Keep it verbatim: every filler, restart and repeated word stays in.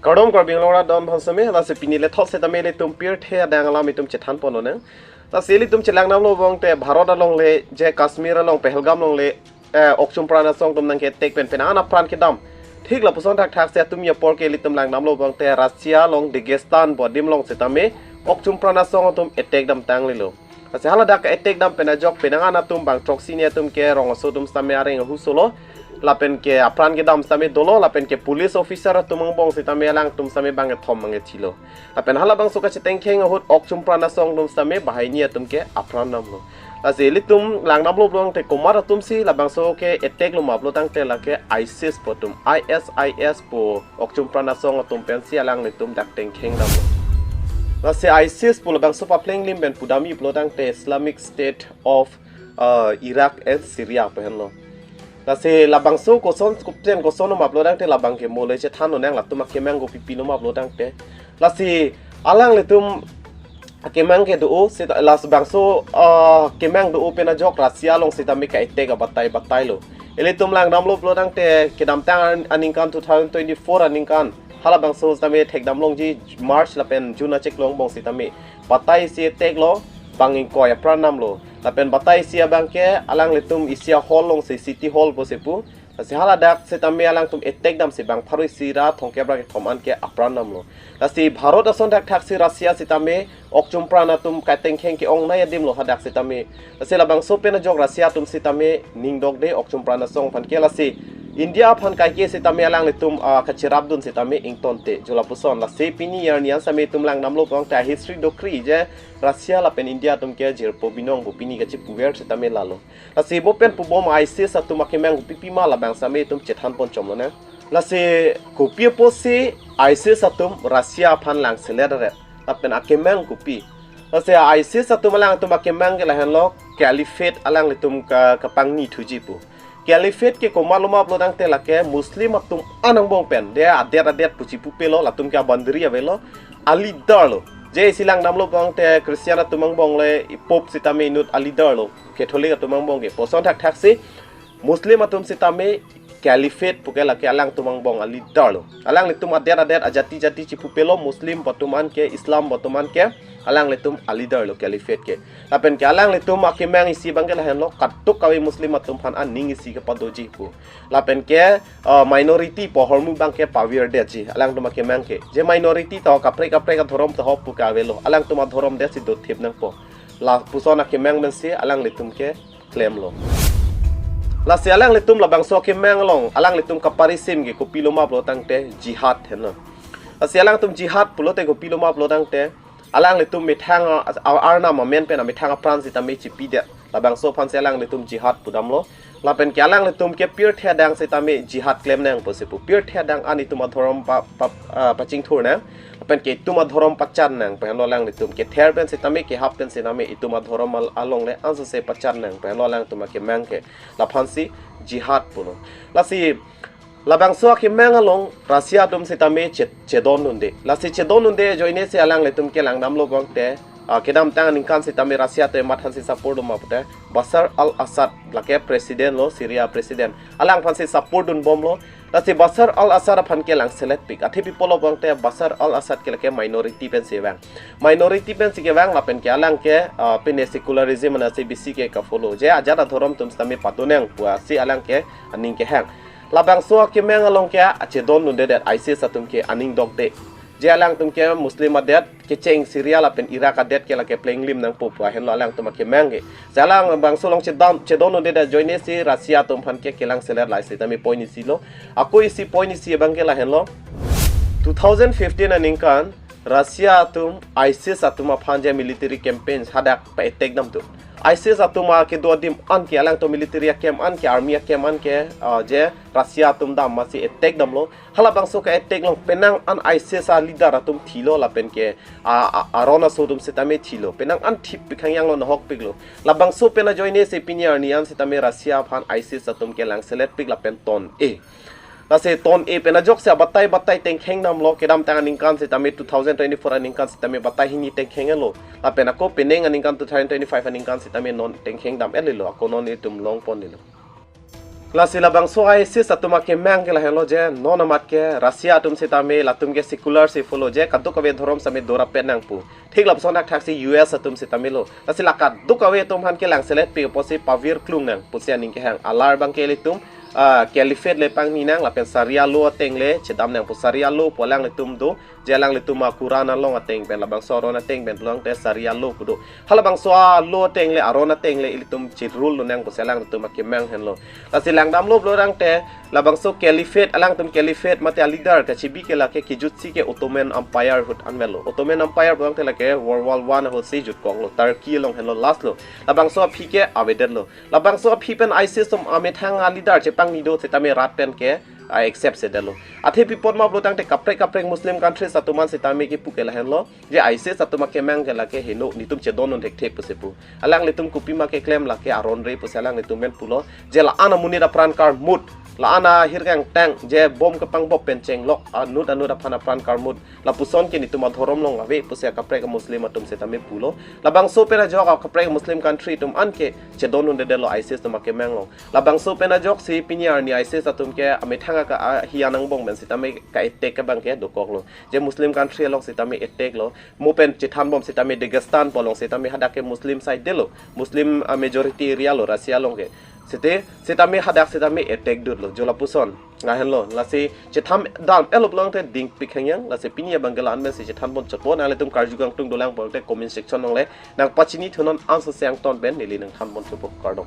Kardom Karbi Anglong arat don aphan sitame, lasi pini le thot sitame ilitum pirthe adang alam itum chethan pon lonang. Lasi ilitum chelang damlo abang te Bharat along le, je Kashmir along Pahalgam along le, eh, okchum pran asong atum nangke attack pen penang an apran kedam. Thik lapuson thakthak si atum apor ke ilitum lang damlo abang te Russia along Dagestan pu adim along sitame okchum pran asong atum attack damtang lilo. Lasi haladak attack dam pen ajok penang an atum bang throksi ni atum ke rong aso atum sitame areng ahu solo. Lapen ke apran kedam sitame dolo, lapen ke police officer atum angbong sitame alangtum sitame bang kethom bang kethelo. Lapen halabangso kachetengkheng ahut okchum pran asong atum sitame banghini atum ke apran damlo. Lasi ilitum lang damlo abang te komat atum si labangso ke attack lo ma pulo tangte lake ISIS pu atum, I S I S pu okchum pran asong atum pensi alanglitum dak tengkheng damlo. Lasi ISIS pu labangso papleng lim pen pudamji pulo tangte Islamic State of, uh, Iraq and Syria pu henlo. Lasi labangso koson kupten koson ma pulo tangte labang ke mo le chethan lonang, latum akemang kopipi lo ma pulo tangte. Lasi alanglitum akemang ke do-o sita, labangso, ah, kemang do-o pen ajok Russia along sitame ka-attack abatai batai lo. Ilitum lang damlo pulo tangte kedamtang an-, aningkan two thousand twenty-four aningkan halabangso sitame thekdam longji March lapen June achiklo angbong sitame batai isi attack lo, bang ingkoi apran damlo. Lapen batai isi abang ke alanglitum isi a-hall along si, city hall pusi pu. Lasi haladak sitame alangtum attack damsi bang pharo isi ra thomkep ra kethom an ke apran damlo. Lasi Bharat ason thakthak si Russia sitame okchum pran atum katengkheng ke-ongnei adim lo hadak sitame. Lasi labangso pen ajok Russia atum sitame ning dokde okchum pran asong aphan ke, lasi India aphan kaike sitame alanglitum, ah, kacherapdun sitame ingtonte. Jo lapuson, lasi pini arni an sitame itum lang damlo abang te history dokri je Russia lapen India atum ke jirpo binong pu pini kachipuver sitame lalo. Lasi bo pen pubom ISIS atum akemang kopipi ma labang sitame itum chethan pon chom lonang. Lasi kopi apotsi ISIS atum Russia aphan lang selet ret, lapen akemang kopi. Lasi ISIS atum alangtum akemang ke lahenlo, caliphate alanglitum ka, kapangni thuji pu. Caliphate ke komat lo ma pulo tangte lake Muslim atum an angbong pen, de adet adet pu chipupelo, latum ke a-boundary avelo, a-leader lo. Je isi lang damlo abang te Christian atum angbong le Pope sitame inut a-leader lo. Catholic atum angbong ke koson thakthak si, Muslim atum sitame caliphate pu ke lake alangtum angbong a-leader lo. Alanglitum adet adet ajati jati chipupelo, Muslim pu atum an ke, Islam pu atum an ke, alanglitum a-leader lo caliphate ke. Lapen ke alanglitum akemang isi abang ke lahenlo, katuk kave Muslim atum aphan aning isi kepadoji pu. Lapen ke, uh, minority pu ahormu abang ke pavirdetji alangtum akemang ke. Je minority ta kaprek kaprek adhorom ta hop pu ke avelo, alangtum adhorom det si dothip nangpo. Lapuson akemang pensi alanglitum ke klemlo. Lasi alanglitum labangso akemang along alanglitum kaparisim ke kopilo ma pulo tangte jihad henlo. Lasi alangtum jihad pulote kopilo ma pulo tangte alanglitum methang a, a, arnam amen pen amethang apran sitame chipidet. Labangso aphansi alanglitum jihad pudamlo. Lapen ke alanglitum ke pirthe adang sitame jihad klem nang pusi pu. Pirthe adang an itum adhorom pa, pa, ah, pachingthur nang. Lapen ke itum adhorom pachan nang pu henlo alanglitum. Kether pen sitame, kehap pen sitame itum adhorom al-, along le ansose pachan nang pu henlo alangtum akemang ke. Laphansi jihad pulo. Lasi labangso akemang along Russia atum sitame che-, chedondunde. Lasi chedondunde ajoine si alanglitum ke lang damlo abang te, ah, kedamtang aningkan sitame Russia atum mathansi support do ma pute, Bashar al-Assad lake president lo, Syria president. Alangphansi support dunbomlo. Lasi Bashar al-Assad aphan ke lang seletpik. Athe pi pulo abang te Bashar al-Assad ke lake minority pensi vang. Minority pensi kevang lapen ke alang ke, ah, pine secularism ana C B C ke ka-follow. Je ajat adhorom atum sitame pado nang pusi alang ke aning kehang. Labangso akemang along ke achedondundedet ISIS atum ke aning dokde. Je alangtum ke Muslim adet kecheng Syria lapen Iraq adet ke lake plenglim nangpo pu henlo alangtum akemang ke. Je alang bangso along chedon, chedondundedet ajoine si Russia atum aphan ke kelang selet lahai sitame point isi lo. Ako isi point isi abang ke lahenlo. Two thousand fifteen aningkan Russia atum ISIS atum aphan je military campaigns hadak pa-attack damthu. ISIS atum akedo adim an ke alangtum military a-camp an ke, army a-camp an ke, ah, je Russia atum dam masi attack damlo. Halabangso ke attack along penang an ISIS a-leader atum thilo lapen ke a, a, aron aso atum sitame thilo. Penang an thip pikhang yanglo, nahokpiklo. Labangso pen ajoine si pini arni an sitame Russia aphan ISIS atum ke lang seletpik lapen ton-e. Lasi ton-e pen ajok si abatai batai tengkheng damlo, kedamtang aningkan sitame two thousand twenty-four aningkan sitame batai hini tengkheng lo. Lapen ako penang aningkan two thousand twenty-five aningkan sitame non tengkheng dam-et lilo, ako non itum longpon lilo. Lasi labangso ISIS atum akemang ke lahenlo je, non amat ke Russia atum sitame latum ke secular si follow je, kadokave dhorom sitame dorapet nang pu. Thik lapuson thakthak si US atum sitame lo. Lasi la kadokave atum aphan ke langselet pi apotsi pavir klung nang pusi aning kehang. Alar abang ke ilitum, ah, caliphate le pangni nang, lapen Sharia law ateng le chedam nang pu. Sharia law pu alanglitum do, je alanglitum a-Quran along ateng pen, labangso aron ateng pen pulang te Sharia law pu do. Halabangso a-law ateng le, aron ateng le ilitum che-rule lo nang pusi alanglitum akemang henlo. Lasi langdamlo pulo tangte, labangso caliphate, alangtum caliphate mate a-leader kachibi ke lake kejutsi ke Ottoman Empire ahut anvetlo. Ottoman Empire pulang te lake World War One ahutsi jutkoklo. Turkey along henlo last lo. Labangso aphi ke avedetlo. Labangso aphi pen ISIS atum amethang a-leader chepangni do sitame rat pen ke, ah, accept sedetlo. Athe pi apot ma pulo tangte kaprek kaprek Muslim countries atum an sitame kepu ke lahenlo. Je ISIS atum akemang ke lake heno, netum chedondun thekthe pusi pu. Alanglitum kopima keklem lake aron re pusi alanglitum pen pulo. Je la-an amonit apran karmut, la-an ahirkang tang, je bom kepangbop pen chenglok, anut anut aphan apran karmut. Lapuson ke netum adhorom along ave pusi kaprek Muslim atum sitame pulo. Labangso pen ajok kaprek Muslim country atum an ke chedondundedetlo ISIS atum akemang along. Labangso pen ajoksi pini arni ISIS atum ke amethang aka, ah, hi anang bong pen sitame ka-attack abang ke dokoklo. Je Muslim country along sitame attack lo. Mo pen chethanbom sitame Dagestan pu along sitame hadak ke Muslim side detlo. Muslim, ah, majority area lo Russia along ke. Site, sitame hadak sitame attack dutlo. Jo lapuson. Lahenlo. Lasi chethan dam-etlo pulang te dingpik hengyang. Lasi pini abang ke la-an pensi chethanbom chotpo. Nanglitum karju kangtung dolang pulang te comment section along le nangpachini thunon, anso siang ton pen neli nangthanbom chotpo, kardom.